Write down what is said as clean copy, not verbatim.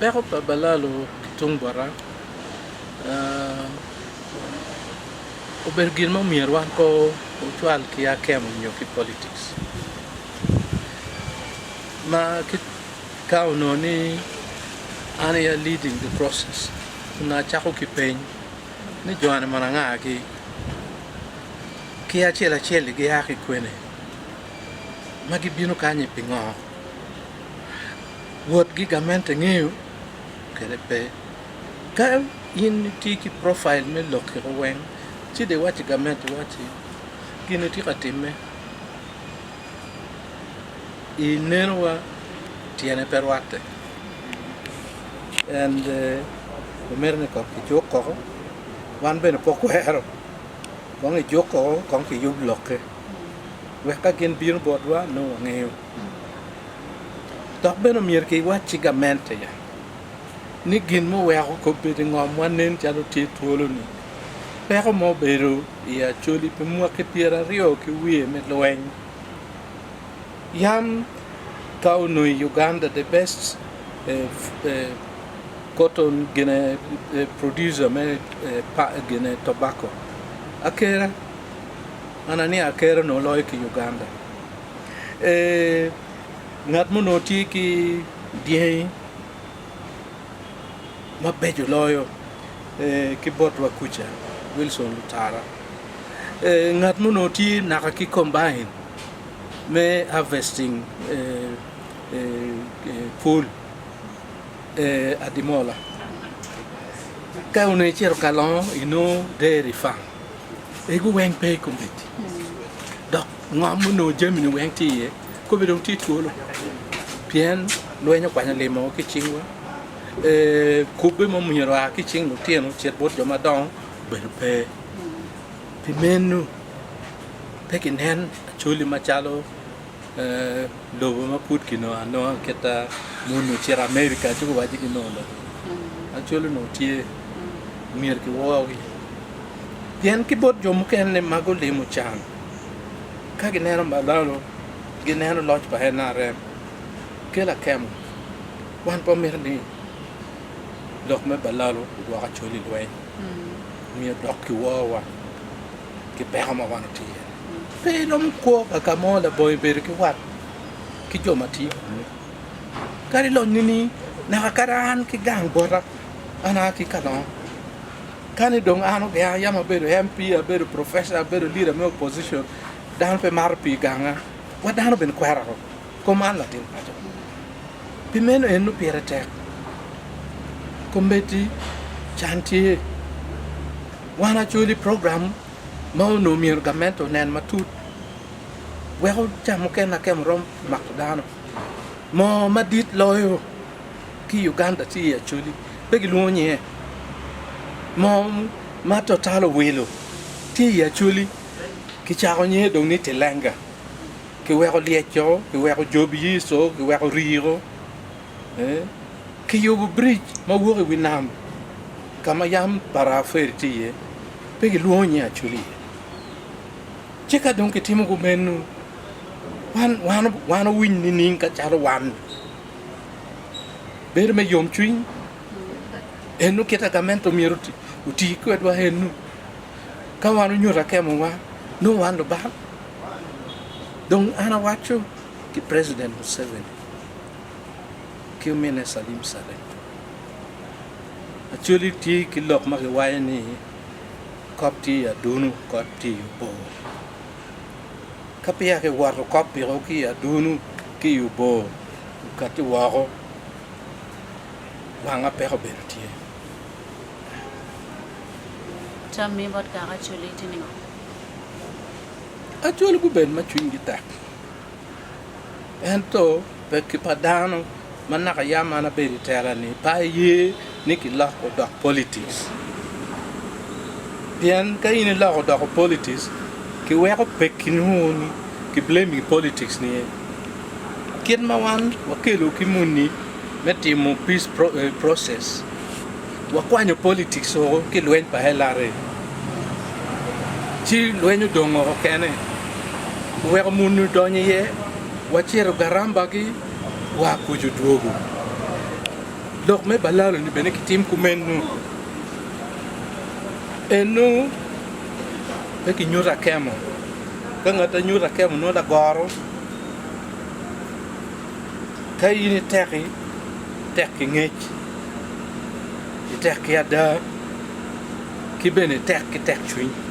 Peko pa balalo ki tung bota obedo gin ma myero wan pe ocwal ki akemo nyo ki politics ma ka onongo ni an aye a leading the process onongo acako ki peny ni jo-ni mono anga-gi ki acel acel-li gia ki kwene ma gibino kany-nyi pingo? Wotgi gamente ngeyo kede pe. Ka in itye ki profile me lokki weng ci dong iwac ki gamente iwacci gin tye ka timme i nenowa tyene pe rwatte and wamito ni kong kijuk koko wan bene pe wakwero kong ijuk koko kong kiyub lokke wek ka gin bino botwa nongo wangeyo. Dok bene omyero kiwac ki gamente ni gin muweko kobedo ngomwa nen calo tye twolo-ni peko ma obedo i Acholi pi mwaki pyeraryo ki wiye me lweny. Yam ka onongo i Uganda the best cotton gine producer me gine tobacco akera anania akera onongo loyo ki Uganda. Ngat ma onongo tye ki dyangi mabeco loyo ki botwa kuca Wilson Lutara ngat ma onongo tye naka ki kombain me harvesting pul Adimola ka onongo icito ka longo inongo dairy farm ego weng pe i kombeddi dok ngom ma onongo jami-ni weng tye iye kome dong tye twolo pien lweny okwanyo limo ki i cingwa kubbe ma myero oa ki i cing lutino ocit bot jo madongo obedo pe pi meno pe kinen Acholi macalo lobo ma pud kinongo anonga kit ma muni ocito America ci guwaco ni ginongo lobo Acholi onongo tye myero kiworgi pien ki bot jo mukene ma gulimo can ka gineno malalo gineno loc pa NRM kelo akemo wan pe wamito ni lok me balalo odwok Acholi i lweny myero dok kiworwa ki peko ma wan watye iye. Pe iromo kwo ka mo labongo ibedo ki wat ki jo ma tye kunu. Kadi ilony nining, naka kadi an ki gang bota, an aa ki Kalongo. Kani dong an ogenga yam abedo MP, abedo professor, abedo leader me opposition, dano pe mato pii ganga, wa dano bene kwera woko, kom an latin paco. Pi meno eno pire tek. Kombeddi can tye. Wan Acholi program ma onongo myero gamente onen matut weko ca mukene akemo romo mako dano. Moo madit loyo ki i Uganda tye i Acholi pe gilwongo nyinge. Moo ma Total owilo tye i Acholi kicako nyinge dong ni Tilenga kiweko lyecco, kiweko job yeast-o, kiweko rii-o. Kiyubo brij ma wok i wi nam ka ma yam paraferi tye iye, pe gilwongo nying Acholi iye. Ci ka dong kitimo kumeno, wan owiny nining ka calo wan? Bedo me yomcwiny eno kit ma gamente myero oti kwedwa eno. Ka wan onyuto akemowa, nongo wan lubal. Dong an awaco ki President Museveni ki omine Salim Saleh, Acholi tye ki lok ma kiwaco ni kop tye i adunu kop tye i obor. Ka peya kiwoto kop piko ki i adunu ki i obor okati woko wanga peko obedo tye. Tammi bot kaka Acholi tye ningo? Acholi gubedo ma cwinygi tek. Ento pekki pa dano ma naka yam an abedo i tela-ni pe aye ni kilok odok politics. Pien ka in iloko odoko politics, kiweko pekki nongo ki blaming politics ni kit ma wan wakelo ki muni me timo peace process wakwanyo politics woko ki lweny pa LRA ci lweny odong woko kene oweko muni odonyo iye wacito garambagi wa kuc odwogo. Lok me balalo-ni bene kitim kumeno. Eno pe kinyuto akemo. Ka ngat a nyuto akemo nongo lagoro. Ka in itek-ki, itek ki ngec, itek ki ada, ki bene itek ki tekcwiny.